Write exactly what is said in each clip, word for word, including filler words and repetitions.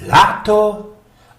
Lato?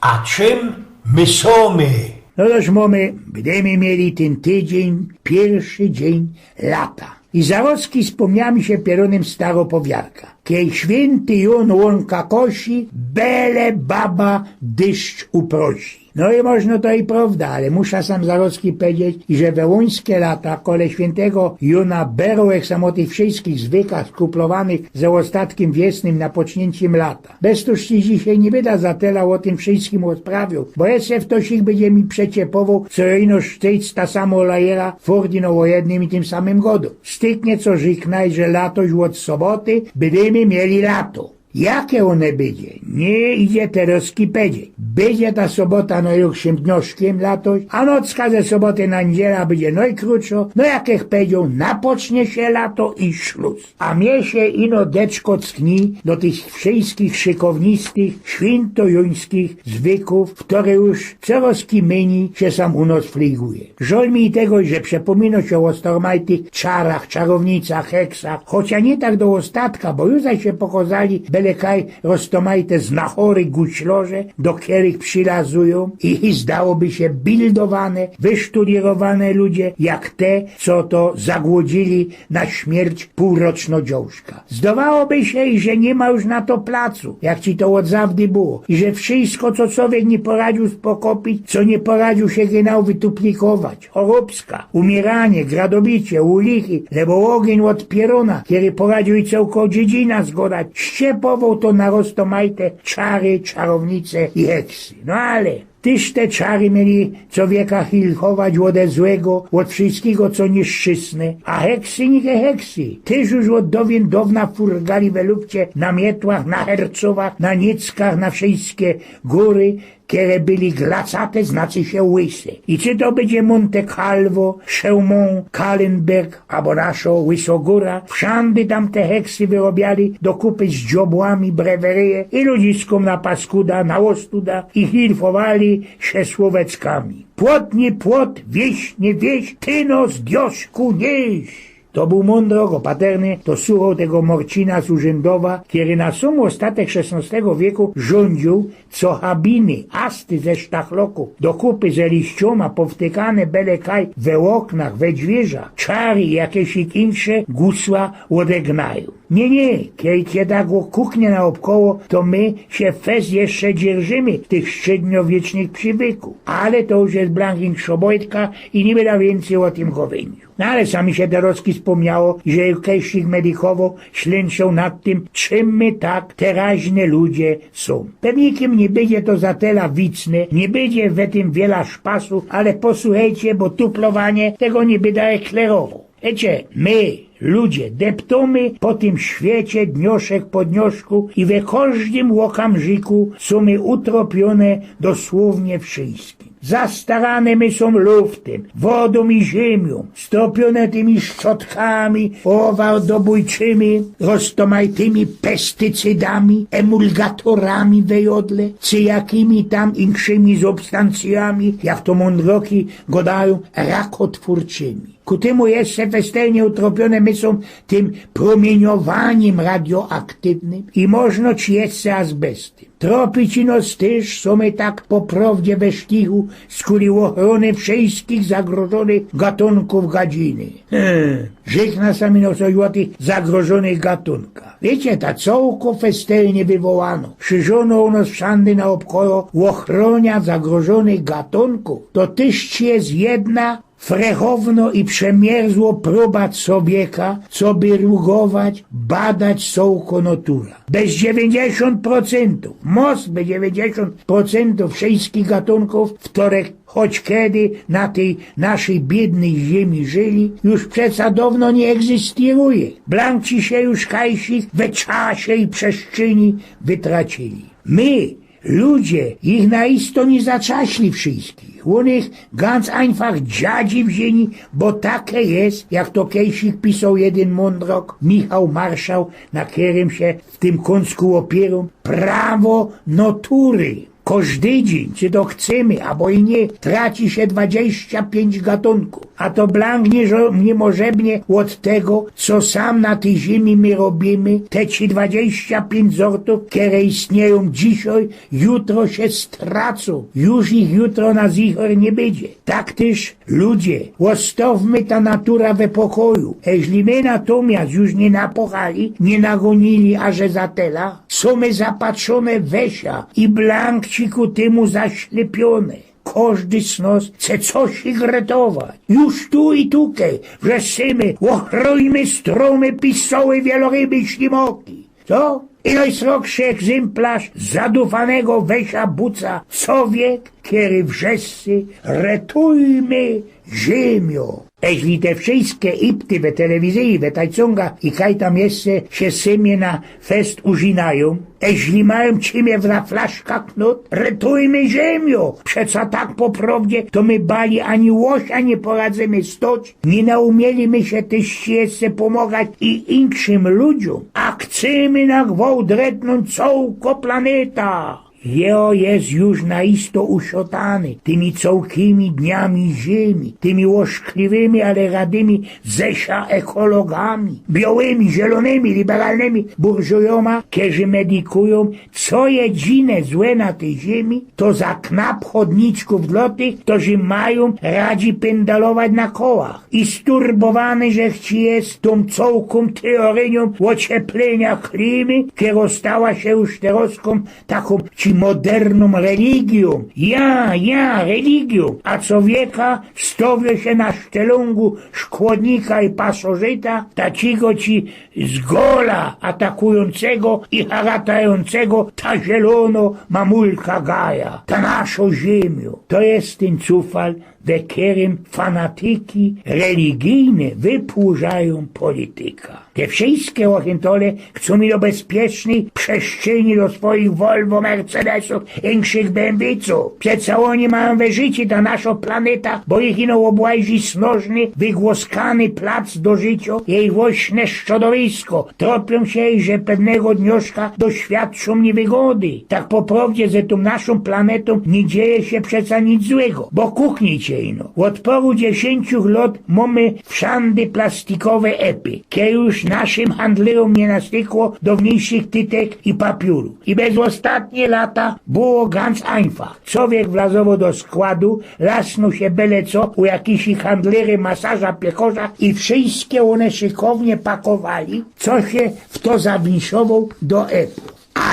A czym my sōmy? No toż mōmy, bydymy mieli tyn tydziyń, piyrszy dziyń lata. I zarozki spōmniała mi sie pierōnym staro powiadka. Kej świynty Jōn łōnka kosi, bele baba dyszcz uprosi. No i możno to i prowda, ale musza sam zarozki pedzieć, iże we łuńske lata, kole świyntego Jōna, berōł sam ô tych wszyskich zwykach skuplowanych ze ôstatkiym wiesnym napocznincym lata. Bez to sie dzisiej niy byda za tela ô tym wszyskim ôsprawiōł, bo jeszcze ftoś ich bydzie mi przeciepowoł, co jō ino sztyjc ta samo lajera furtino ô jednym i tym samym godu. Styknie co rzyknã, że latoś ôd soboty bydymy mieli lato. Jake ône bydzie? Niy idzie terozki pedzieć. Bydzie ta sobota nojwikszym dnioszkym latoś, a nocka ze soboty na niydziela bydzie nojkrōtszo, no jak ech pedzioł, napocznie sie lato i szlus. A mie sie ino deczko ckni do tych wszyskich szykownistych, świyntojōńskich zwykōw, ftory już corozki mynij sie sam u nos fliguje. Żol mi i tego, że przepōmino sie ô ôstormajtych czarach, czarownicach, heksach, chocia niy tak do ôstatka, bo już zaś sie pokŏzali bele kaj roztōmajte znachory, guślŏrze, do kerych przilazujōm i, i zdałoby sie bildowane, wysztudiyrowane ludzie, jak te, co to zagłodzili na śmierć pōłroczno dziołszka. Zdowałoby sie, że niy ma już na to placu, jak ci to ôd zawdy było, i że wszysko, co cowiek niy poradziōł spokopić, co niy poradziōł sie genau wytuplikować, chorobska, umieranie, gradobicie, ulichy, lebo ôgiyń ôd pierōna, kery poradziōł i cołko dziedzina zgodać, ściepowoł to na roztōmajte czary, czarownice i heksy. No ale tyż te czary mieli cowieka hilfować ôde złego, ôd wszyskigo, co niyszczysne, a heksy, nike heksy, tyż już ôd dowiyn downa furgali we lupcie na mietłach, na hercowach, na nickach, na wszyske gōry, kere byli glacate, znaczy sie łyse. I czy to bydzie Monte Calvo, Chełmont, Kahlenberg, abo naszo Łysogōra, wszandy tam te heksy wyrobiali dokupy z dziobłami breweryje i ludziskōm na paskuda, na ôstuda i hilfowali sie słoweckami. Płot niy płot, wieś niy wieś, ty nos, dioszku, niyś. To bōł mōndrok ôpaterny, to suchoł tego Morcina z Urzyndowa, kery na sōm ôstatek szesnostego wieku żōndziył, co habiny, asty ze sztachlokōw, dokupy ze liściōma, powtykane bele kaj we ôknach, we dwiyrzach, czary i jakeś insze gusła ôdegnajōm. Niy, niy, kej sie tak kuknie naôbkoło, to my sie fest jeszcze dzierżymy tych średniowiecznych przizwykōw. Ale to już je blank inkszŏ bojtka i niy byda wiyncyj ô tym gowyniōł. No ale sam mi sie terozki spōmniało, że kejsik medikowoł, ślynczōł nad tym, czym my tak teraźne ludzie sōm. Pewnikym niy bydzie to za tela wicne, niy bydzie we tym wiela szpasu, ale posuchejcie, bo tuplowanie tego niy byda eklerowoł. Wiycie, my, ludzie, deptōmy po tym świecie dnioszek po dnioszku i we kożdym ôkamrzyku sōmy utropiōne dosłownie wszyjskim. Zastarane my sōm luftym, wodōm i ziymiōm, stropiōne tymi szczotkami, ôwadobōjczymi, roztōmajtymi pestycydami, emulgatorami we jodle, czy jakimi tam inkszymi substancyjami, jak to mōndroki godajōm, rakotwōrczymi. Ku tymu jeszcze festelnie utropiōne my sōm tym prōmiyniowanim radioaktywnym i możno ci jeszcze azbestym. Tropić ino tyż sōmy tak po prowdzie we sztichu, skuli ôchrōny wszyjskich zagrożōnych gatōnkōw gadziny. Hmm, rzykna sam ino coś ô tych zagrożōnych gatōnkach. Wiycie, ta cołko festelnie wywołano, szyrzono ô nos wszandy naôbkoło ôchrōnia zagrożōnych gatōnkōw, to tyż ci je jedna frechowno i przemierzło proba cowieka, coby rugować, badać cołko notura. Bez dziewiyńćdziesiōnt procentōw, mos bez dziewiyńćdziesiōnt procentōw wszyjskich gatōnkōw, ftorych choć kedy na tyj naszyj biydnyj ziymi żyli, już przeca downo niy egzystyruje. Blank ci sie już kajsik we czasie i przestrzeni wytracili. My, ludzie, ich na isto niy zaczasli wszyjskich. Ô nich ganz ajnfach dziadzi wziyni, bo take je, jak to kejsik pisoł jedyn mōndrok, Michał Marszał, na kerym sie w tym kōnsku ôpiyrōm, prawo notury. Kożdy dziyń, czy to chcymy abo i niy, traci sie dwadziścia piyńć gatunków. A to blank niy, niy może niy ôd tego, co sam na tyj ziymi my robiymy. Te ci dwadziścia piyńć zortōw, kere istniyjōm dzisiej, jutro sie stracōm. Już ich jutro na zicher niy bydzie. Tak tyż, ludzie, ôstŏwmy ta natura we pokoju. Eźli my natōmiast już niy napochali, niy nagonili aże za tela, sōmy zapatrzōne we sia i blank ci ku tymu zaślepiōne. Kożdy z nŏs chce coś retować. Już tu i tukej, wrzeszczymy, ôchrońmy strōmy, pistoły, wieloryby, ślimŏki. Co? I nojsrogszy egzymplŏrz zadufanego we sia buca, cowiek, kery wrzeszczy: retujmy ziymiŏ. Eźli te wszyjske ipty we telewizyji, we tajcōngach i kaj tam jeszcze sie symie na fest użynajōm, eźli majōm czym je w na flaszkach knut, retujmy ziymiŏ. Przeca tak po prŏwdzie to my bali ani łosia niy poradzymy stoć, niy naumieli my sie tyż jeszcze pōmŏgać i inkszym ludziōm, a chcymy na gwŏłt retnōńć cołkõ planeta. Jŏ je już na isto usiotany tymi cołkimi dniami ziymi, tymi ôszkliwymi, ale radymi ze sia ekologami, biołymi, zielōnymi, liberalnymi burżujōma, kerzi medikujōm co jedyne złe na tyj ziymi, to za knap chodniczkōw dlŏ tych, kerzy majōm radzi pyndalować na kołach. I sturbowany żech ci je tōm cołkōm teoryjōm ôcieplyniŏ klimy, kerŏ stała sie już terŏzkōm takōm ci modernōm religijōm. Ja, ja, religijōm. A cowieka wstŏwiŏ sie na sztelōngu szkłodnika i pasożyta, takigo ci z gola atakujōncego i haratajōncego ta zielōno mamulka Gaja, ta naszŏ ziymiŏ. To je tyn cufel, we kerym fanatyki religijne wypłużajōm polityka. Te wszyjske ôchryntole chcōm ino bezpiecznyj przestrzeni do swojich Volvo, Mercedesōw, inkszych B M W-cōw. Przeca ôni majōm we życiu ta naszŏ planeta, bo ich ino ôbłazi snożny, wygłaskany plac do życiŏ, jej włosne strzodowisko. Tropiōm sie, że pewnego dnioszka doświadczōm niywygody. Tak po prŏwdzie ze tōm naszōm planetōm niy dzieje sie przeca nic złego, bo kuknijcie ino. Ôd poru dziesiyńciu lŏt mōmy wszandy plastikowe epy. Kej już naszym handlyjōm niy nastykło downiyjszych tytek i papiōru. I bez ôstatnie lata było ganz einfach. Cowiek wlazowoł do składu, lasnōł sie byle co u jakisich handlyry, masarza, piekŏrza i wszyjske ône szykownie pakowali, co sie w to zawinszowoł do epy.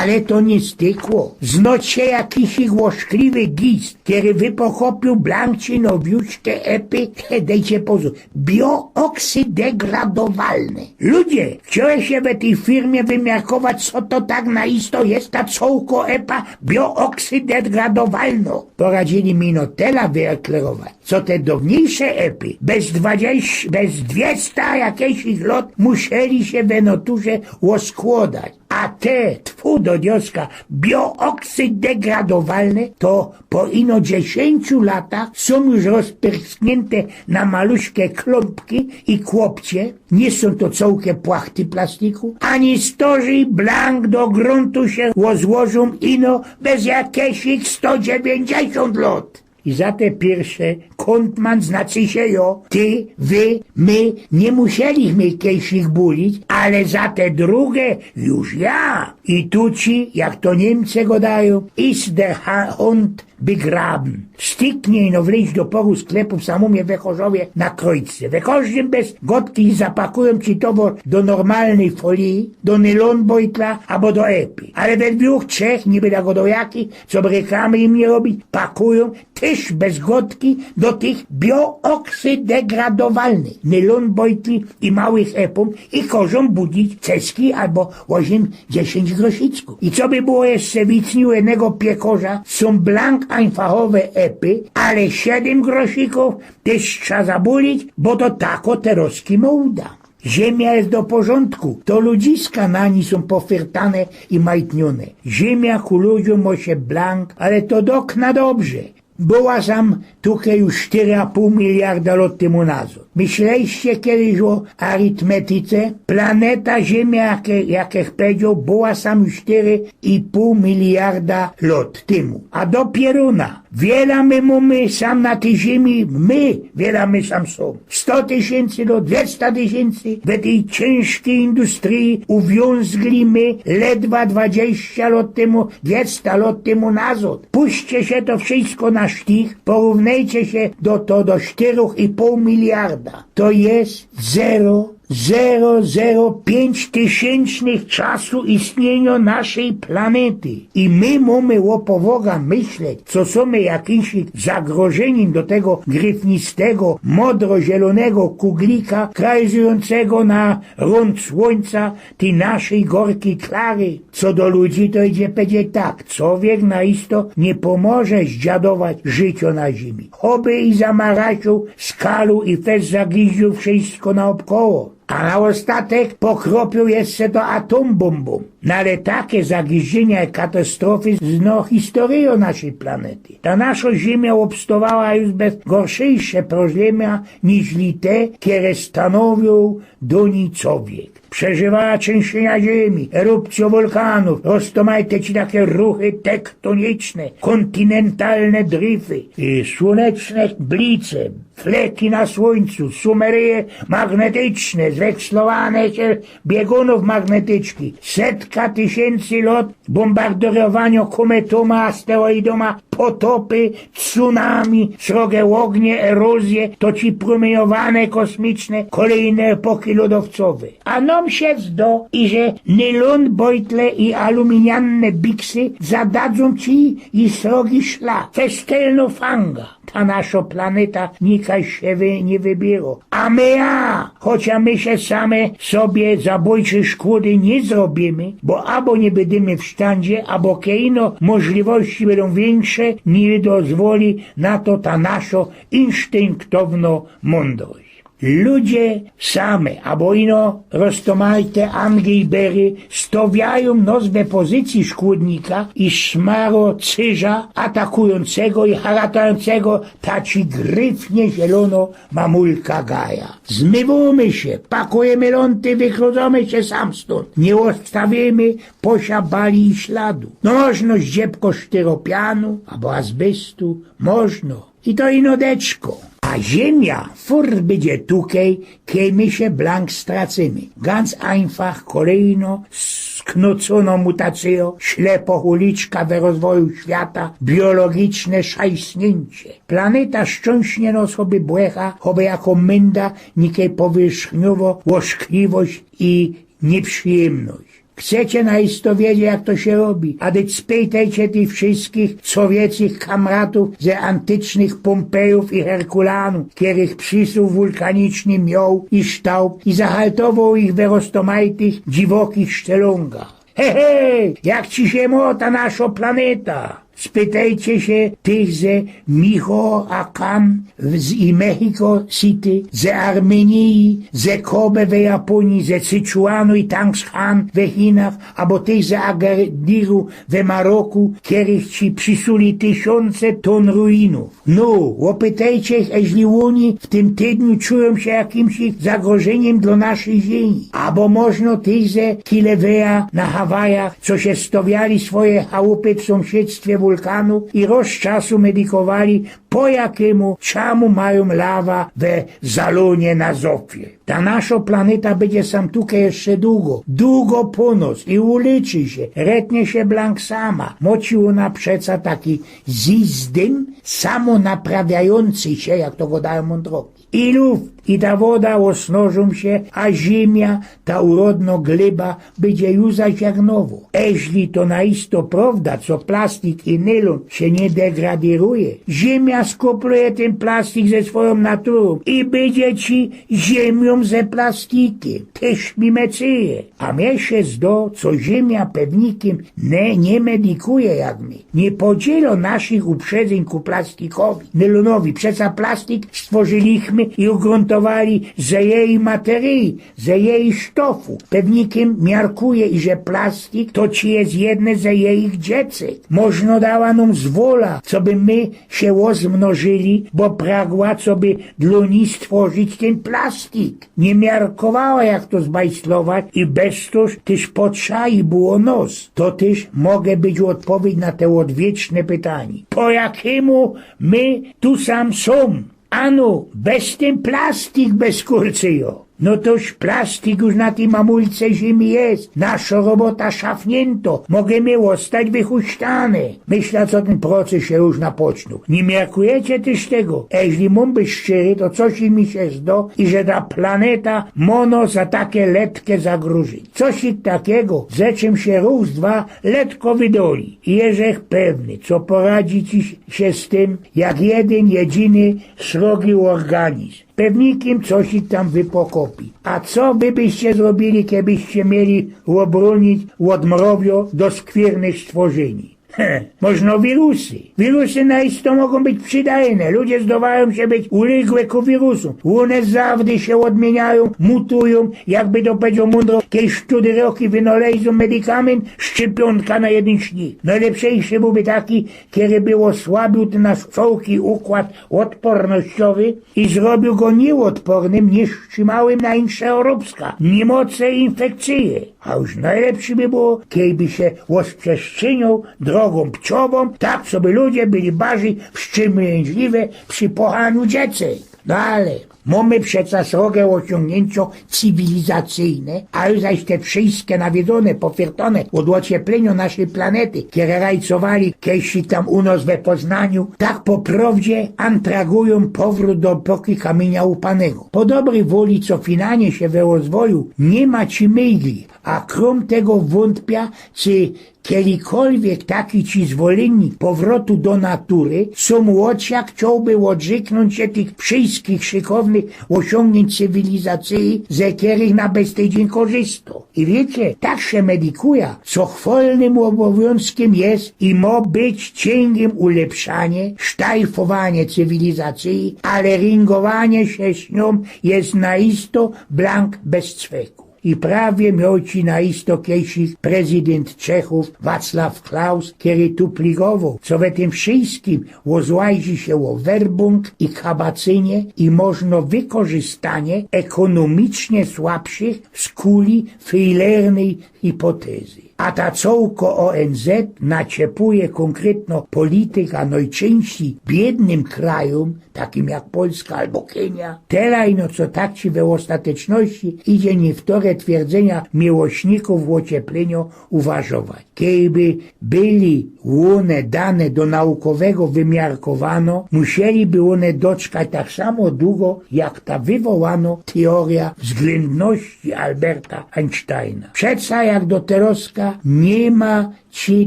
Ale to niy stykło. Znŏcie jakisich ôszkliwy gist, kery wypokopiōł blank ci nowiuszke epy, dejcie pozōr, biooksyddegradowalne. Ludzie, wczoraj sie we tyj firmie wymiarkować, co to tak na isto je ta cołkŏ epa biooksyddegradowalnŏ. Poradzili mi ino tela wyerklerować, co te downiyjsze epy bez dwadziścia, bez dwiesta jakisich lŏt musieli sie we naturze ôskłŏdać. A te, tfu do dioska, biooksyddegradowalne, to po ino dziesiyńciu latach sōm już rozpyrskniynte na maluśke klōmpki i kłopcie. Niy sōm to cołke płachty plastiku, ani stożyj blank do grōntu sie ôzłożōm ino bez jakisich sto dziewiyńćdziesiōnt lŏt. I za te piyrsze Kōntman, znaczy sie jŏ, ty, wy, my, niy musielichmy kejsich bulić, ale za te drugie już ja. I tu ci, jak to Niymcy gŏdajōm, is der Ha-, Hund begraben. Styknie ino wlyź do poru sklepu w Samōmie, we Chorzowie, na Krojce. We kożdym bez gŏdki zapakujōm ci towar do normalnyj folije, do nylonbojtla abo do epy. Ale we dwōch, trzech, niy byda gŏdoł jakich, coby reklamy im niy robić, pakujōm tyż bez gŏdki do tych biooksyddegradowalnych nylonbojtli i małych epōm i kożōm budzić ceski abo ôziymdziesiyńć grosicku. I coby było jeszcze wicniu, jednego piekŏrza sōm blank einfachowe epy, ale siedym grosikōw tyż trza zabulić, bo to takŏ terŏzki mōda. Zymia je do porzōndku, to ludziska na nij sōm pofyrtane i majtniōne. Zymia ku ludziōm mŏ sie blank, ale to dŏk na dobrze. Była sam tukej już sztyry a pōł miliarda lŏt tymu nazŏd. Myśleliście kiedyś ô arytmetyce? Planeta Ziymia, jak, jak ech pedzioł, była sam już sztyry i pōł miliarda lot tymu. A dopiyro na, wiela my mōmy sam na tyj Ziymi, my, wiela my sam sōm. Sto tysiyncy lot, dwiesta tysiyncy, we tyj ciynżkij industryji uwiōnzli my ledwa dwadziścia lot tymu, dwiesta lot tymu nazod. Puśćcie sie to wszysko na sztich, porównejcie sie do, to do sztyrōch i pōł miliarda. To je zero, zero, zero piyńć tysiyncznych czasu istniyniŏ naszyj planety. I my mōmy ô powoga myśleć, co sōmy jakimś zagrożyniym do tego gryfnistego, modro-zielōnego kuglika, krajzujōncego na rōnd słōńca tyj naszyj gorkij klary. Co do ludzi, to idzie powiedzieć tak: cowiek na isto niy pōmoże zdziadować życiŏ na Ziymi. Choby i zamarasił, skalu i fest zagiździōł wszysko naôbkoło. A na ôstatek pokropiōł jeszcze to atombombōm. No ale take zagiździynia i katastrofy zno historyjŏ naszyj planety. Ta naszŏ Ziymiŏ ôbstowała już bez gorszejsze proziymia niźli te, kere stanowiōł do nij cowiek. Przeżywała trzynsynia ziymi, erupcyjŏ wulkanōw, roztōmajte ci take ruchy tektōniczne, kōntinentalne drify, i słōneczne blice, fleki na słōńcu, sumeryje magnetyczne, zwekslowanie sie biegōnōw magnetyczki, setka tysiyncy lot, bōmbardyjowaniŏ kōmetōma, asteroidōma, potopy, tsunami, srogie ôgnie, erozyje, to ci prōmiyjowaniŏ kosmiczne, kolejne epoki lodowcowe. A nōm sie zdo, iże nylōn bojtle i aluminianne biksy zadadzōm ci i srogi szlak, festelnŏ fanga. Ta naszŏ planeta nikaj sie wy-, niy wybiyro. A my ja, chociŏż my sie same sobie zabojcze szkody niy zrobiymy, bo abo niy bydymy w sztōndzie, abo kej ino możliwości bydōm wiynksze, niy dozwoli na to ta naszŏ insztynktownŏ mōndrość. Ludzie same, abo ino roztōmajte angejbery, stowiajōm nŏs we pozycyji szkōdnika i szmarocyża, atakujōncego i haratajōncego, ta ci gryfnie zielōnŏ mamulka gaja. Zmywōmy sie, pakujymy lōnty, wychōdzōmy sie sam stōnd. Niy ôstawiymy po siebie bali i śladu. No, możno zdziebko sztyropianu abo azbestu, możno. I to ino deczko. A Ziymia furt bydzie tukej, kej my sie blank stracymy. Ganz einfach kolejnŏ sknōconŏ mutacyjŏ, ślepo uliczka we rozwoju świata, biologiczne szajsniyncie. Planeta szczōnśniynŏ sobie błecha, choby jako mynda, nikej powierzchniowŏ ôszkliwość i niyprzyjymność. Chcecie na isto wiedzieć, jak to sie robi? A dyć spytejcie tych wszyskich sowieckich kamratōw ze antycznych Pōmpejōw i Herkulanōw, kerych przisuł wulkaniczny mioł i ształp i zahaltowoł ich we roztōmajtych dziwokich sztelōngach. He, he, jak ci sie mŏ ta naszŏ planeta? Spytejcie sie tych ze Michoacán z, i Mexico City, ze Armynii, ze Kobe we Japōnii, ze Sichuanu i Tangshan we Chinach, abo tych ze Agadiru we Maroku, kerych ci przisuli tysiōnce tōn ruinōw. No, ôpytejcie ich, eźli ôni w tym tydniu czujōm sie jakimś zagrożyniym dlŏ naszyj ziymie. Abo możno tych ze Kilauea na Hawajach, co sie stowiali swoje chałupy w sōmsiedztwie wulkanu i roz czasu medykowali, po jakymu, czamu majōm lawa we zalōnie na Zofie. Ta naszŏ planeta bydzie sam tukej jeszcze dugo, dugo po nos i ulyczy sie, retnie sie blank sama. Mŏ ci ôna przeca taki zyzdym samonaprawiajōncy sie, jak to gŏdajōm mōndroki. I luft, i ta woda ôsnożōm sie, a ziymia, ta urodnŏ glyba, bydzie już zaś jak nowŏ. Eźli to na isto prŏwda, co plastik i nylōn sie niy degradiruje, ziymia skopluje tyn plastik ze swojōm naturōm i bydzie ci ziymiyōm ze plastikiym. Tyż mi mecyje. A mie sie zdo, co ziymia pewnikiym ne, niy medykuje jak my. Niy podzielŏ naszych uprzedzyń ku plastikowi, nylōnowi. Przeca plastik stworzyliśmy i ugrōnto- zbajtlowali ze jeji materyji, ze jeji sztofu. Pewnikym miarkuje, iże plastik to ci je jedne ze jejich dziecek. Możno dała nōm zwola, coby my sie ôzmnożyli, bo pragła, coby dlō nij stworzić tyn plastik. Niy miarkowała, jak to zbajtlować i bez to tyż potrzeba było nos. To tyż mogło być ôdpowiedź na te ôdwieczne pytanie. Po jakimu my tu sam sōm? Ano, bez tyn plastik, bez kurcyjo. No toż plastik już na tyj mamulce ziymi je. Naszo robota szafniynto. Mogymy ôstać wychusztane. Myśla, co tyn proces sie już napoczōnōł. Niy miarkujecie tyż tego? Eźli mōm być szczery, to coś mi sie zdo, iże ta planeta mō za take letke zagrożynie. Coś takigo, ze czym sie rōz dwa letko wydoli. I jeżech pewny, co poradzi ci sie z tym, jak jedyn, jedyny, srogi ôrganizm. Pewnikym coś tam wypokopi. A co wy byście zrobili, kebyście mieli ôbrōnić ôd mrowio do skwiyrnych stworzyni? He, możno wirusy. Wirusy na isto mogōm być przidajne. Ludzie zdowajōm sie być uległe ku wirusōm. Ône zawdy sie ôdmiyniajōm, mutujōm, jakby to pedział mōndro, kej sztudyroki wynolezōm medykament, szczepionka na jedyn śnieg. Nojlepszejszy bōłby taki, kery by ôsłabiōł tyn nasz wszelki układ ôdpornościowy i zrobiōł go niyôdpornym, niyszczimałym na insze chorobska, niymoce i infekcyje. A już nojlepszy by było, kejby sie ôsprzestrzyniōł drogōm pciowōm, tak coby ludzie byli bardzij wstrzymięźliwi przi pochaniu dziecek. No ale mōmy przeca srogie ôsiōngniyncio cywilizacyjne, a już zaś te wszyjske nawiedzōne, pofiertōne ôd ôcieplynio naszyj planety, kere rajcowali kejsi tam u nos we Poznaniu, tak po prowdzie antragujōm powrōt do epoki kamiynia łupanego. Po dobryj woli cofinanie sie we rozwoju niy ma ci mygli, a krōm tego wōnpia, czy kejkolwiek taki ci zwolynnik powrotu do natury, sōm ôd jak chciołby ôdrzyknōńć sie tych wszyjskich szykownych ôsiōngniynć cywilizacyje, ze kerych na bez tydziyń korzysto. I wiycie, tak sie medykuja, co chwalnym ôbowiōnzkiym je i mo być ciyngiym ulepszanie, sztajfowanie cywilizacyje, ale ryngowanie sie z niōm je na isto blank bez cweku. I prawie mioł ci na isto kejsi prezydynt Czechōw Wacław Klaus, kery tu pligowoł, co we tym wszyjskim ôzłajzi sie ô werbōng i kabacynie i możno wykorzystanie ekonōmicznie słabszych skuli fejlernyj hipotezy. A ta cołko O N Z naciepuje kōnkretno polityka nojczyńścij biydnym krajōm, takim jak Polska abo Kenia. Telaj no, co tak ci we ôstateczności idzie niywtore twierdzynia miłośnikōw ôcieplynio uważować. Kejby byli ône dane do naukowego wymiarkowano, musieliby ône doczkać tak samo dugo, jak ta wywołano teoryjo wzglyndności Alberta Einsteina. Przeca jak do teroska niy ma ci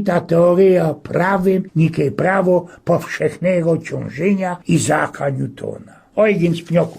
ta teoryjo prawym, nikej prawo powszechnego ciōnżynia Izaka Newtona. Ojgyn z Pniokōw.